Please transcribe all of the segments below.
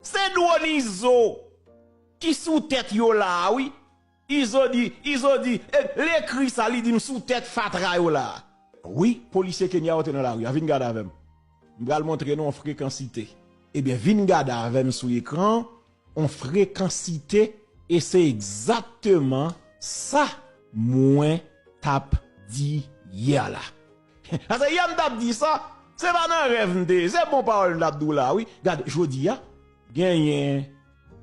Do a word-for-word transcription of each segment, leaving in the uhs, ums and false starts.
Se dwòn Izo ki sou tèt yo la a, wi. Izo di, Izo di, e, l ekri sa, li di m sou tèt fatra yo la a. Wi, polisye Kenya yo te nan lari a, vin gade avè m. M pral montre nou yon frekansite. Ebyen, vin gade avè m sou ekran, yon frekansite, e se egzakteman sa mwen t ap di yè la. Paske yè m t ap di sa, se pa nan rèv m te ye, se bon pawòl m t ap di w la, wi. Gade, jodi a, genyen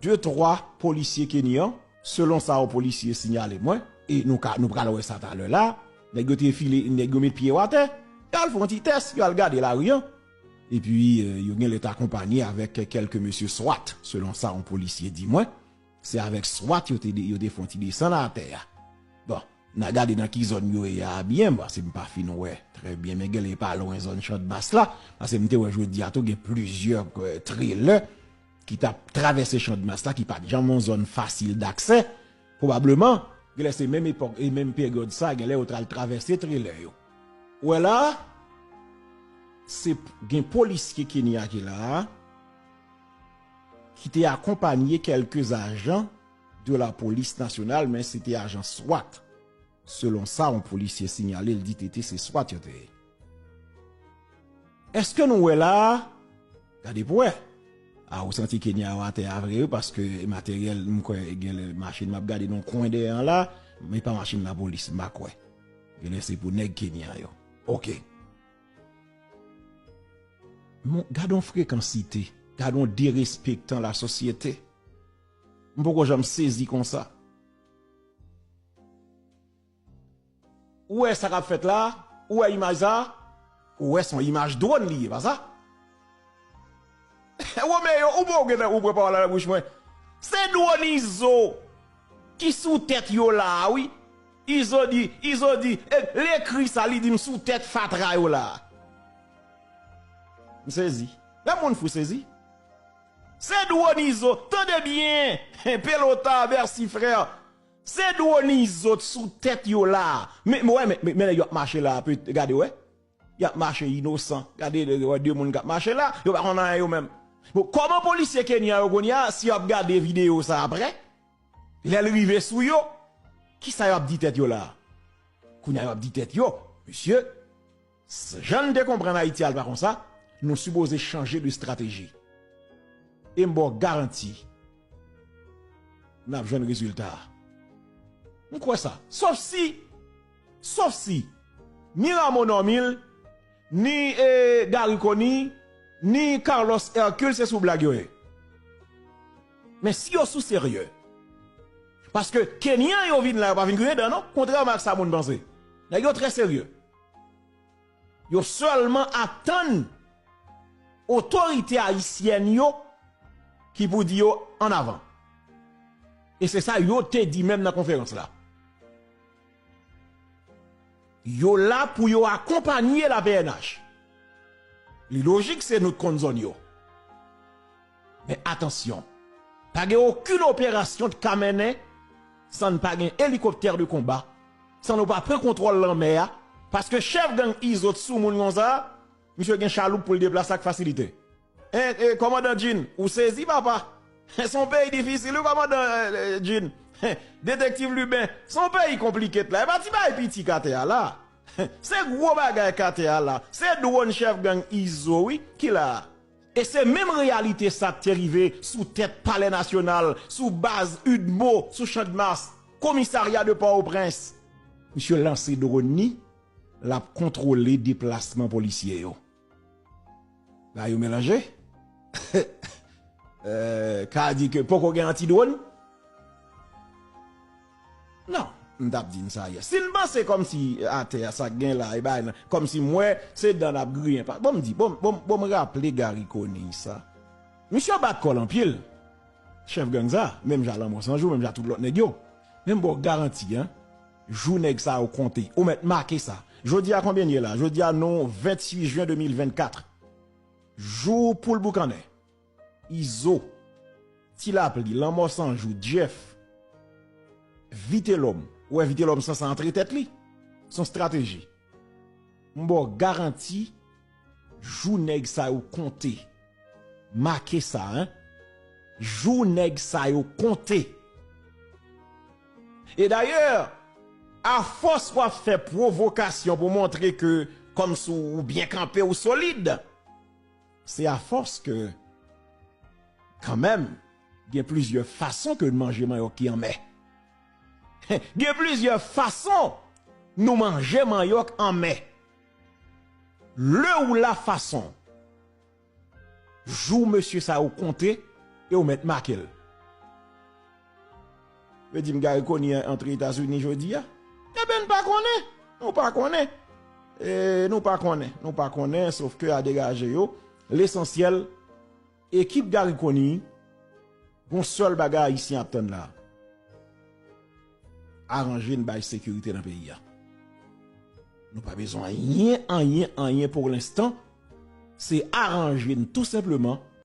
de, twa polisye kenyan, selon sa yon polisye siyale mwen, e nou ka, nou pral wè sa talè la, nèg yo te file, nèg yo met pye yo atè, y al fè yon ti tès, y al gade lari an. Epi, eh, yo genlè t akonpanye avèk kèlke mesye swat, selon sa yon polisye di mwen. Se avèk swat yo te, yo te fè yon ti desann atè a. Bon, n a gade nan ki zòn yo ye a byen, paske m pa fin wè trè byen, men genlè pa lwen zòn Channmas la, paske m te wè jodi a tou gen plizyè, eh, trelè ki t ap travèse Channmas la, ki pa t janm yon zòn fasil daksè, pwobableman, genlè se menm epòk e menm peryòd sa, genlè yo t al travèse trelè yo. Ou wè la, se p-, gen polisye Kenya ki la a, ki te akonpanye kèlke ajan de la polis nasyonal, men se te ajan swat. Selon sa yon polisye siyale, l di tete se swat yo te ye. Èske nou wè la a? Gade pou wè. A, ou santi Kenya yo atè a vre, wi, paske materyèl, m kwè, genlè machin m ap gade nan kwen dèyè an la, men pa machin lapolis, m pa kwè. Genlè se pou nèg Kenya yo. Oke. Mon, gade yon frekansite, gade yon derespektan lasosyete. M poko janm sezi konsa. Ou wè sa k ap fèt la? Ou wè imaj sa? Ou wè se yon imaj dwòn li ye, pa sa? Romeo, ou bon, ou gentan, ou pran pawòl la nan bouch mwen. Se dwòn Izo ki sou tèt yo la a, wi. Izo di, Izo di, e, l ekri sa, li di m sou tèt fatra yo la a. M sezi. Lè moun fou sezi. Se dwòn Izo, tande byen. Pelota, mèsi frè. Se dwòn Izo t sou tèt yo la. Men, men, wè, men, men, men nèg yo ap mache la, pe, gade, wè. Y ap mache inosan. Gade, wè, de moun k ap mache la, yo pa konn anyen yo menm. Bon, kòman polisye Kenya yo kounye a, si y ap gade videyo sa apre, lè l rive sou yo, kisa y ap di tèt yo la? Kounye a y ap di tèt yo, mesye, s-, jan n te konprann Ayiti a, l pa konsa, nou sipoze chanje de estrateji. E m ba w garanti, n ap jwenn rezilta a. M kwè sa. Sof si, sof si, ni Rameau Normil, ni, eh, Garry Conille, ni Carlos Hercule, se sou blag yo ye. Men si yo sou serye, paske Kenyan yo vin la, yo pa vin griyen dan, non, kontrèman ak sa moun panse. Nèg yo trè serye. Yo sèlman atann otorite ayisyèn yo ki pou di yo ann avan. E se sa yo te di menm nan konferans la. Yo la pou yo akonpanye la P N H. Li lojik, se nou k konn zòn yo. Men atansyon, pa gen okenn operasyon t ka mennen san n pa gen elikoptè de konba, san nou pa pran kontwòl lanmè a, paske chèf gang Izo t sou moun konsa, misye gen chaloup pou l deplase ak fasilite. E, e, kòmandan Jean, ou sezi, papa? Se yon peyi difisil, wi, kòmandan, eh, eh, Jean. Detektiv Lubin, se yon peyi konplike la. E pa ti bagay piti k atè a la. Se gwo bagay k atè a la. Se dwòn chèf gang Izo, wi, ki la a. E se menm reyalite sa k te rive sou tèt Palè Nasyonal, sou baz UDMO, sou Channmas, komisarya de Pòtoprens. Misye lanse dwòn li, l ap kontwole deplasman polisye yo. Bagay yo melanje. Eh, ka di ke poko gen anti-dwòn? Non, m t ap di n sa yè. Si n panse kòmsi atè a sa k gen la, e bagay nan, kòmsi m wè se dan n ap griyen. Pa, bon, m di, bon, bon, bon, m raple Garry Conille sa. Misye bat kò l anpil. Chèf gang sa, menm jan Lanmò San Jou, menm jan tout lòt nèg yo. Men m ba w garanti, en, jou nèg sa yo konte. Ou mèt make sa. Jodi a konbyen n ye la? Jodi a nou venntuit jen de mil vennkat. Jou poul boukannen. Izo, Ti Lapli, Lanmò San Jou, Jeff, Vitelòm. Ou wè Vitelòm sanse antre tèt li. Se yon estrateji. M ba w garanti, jou nèg sa yo konte. Make sa, en. Jou nèg sa yo konte. E dayè, afòs w ap fè pwovokasyon pou montre ke kòmsi w byen kanpe, w solid, se afòs ke, kanmenm, gen plizyè fason ke n manje manyòk ki anmè. Gen plizyè fason nou manje manyòk anmè. Le ou la fason. Jou mesye sa yo konte e ou mèt make l. Vle di m Garry Conille antre Etazini jodi a? Enben, n pa konnen. Nou pa konnen. E, nou pa konnen. Nou pa konnen, sof ke a degaje yo. Lesansyèl, ekip Garry Conille, gon sèl bagay Ayisyen ap tann la. Aranje n bay sekirite nan peyi a. Nou pa bezwen anyen, anyen, anyen pou lenstan. Se aranje n tou senpleman